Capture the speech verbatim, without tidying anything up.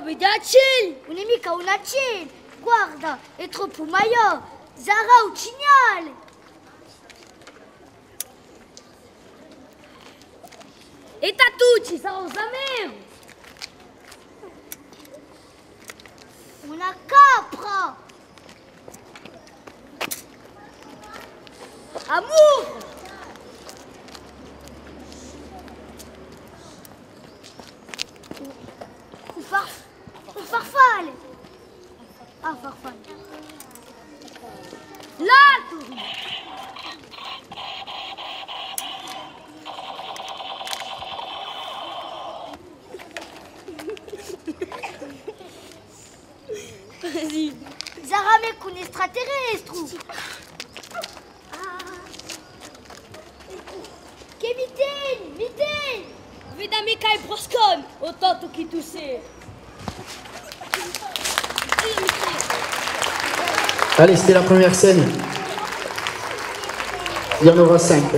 Vedi l'accellu? Ùn hè micca un accellu, guarda, hè troppu maiò, sarà un cignale. È tatucci, sarà un sameru. Una capra. Amore! Un farf-, un farfalle! Ah, farfalle! L'altru! Sarà micca un estraterrestru! Chì mi teni, mi teni! Vedi micca i brusconi, o tantu chì tù sì! Allez, c'était la première scène. Il y en aura cinq.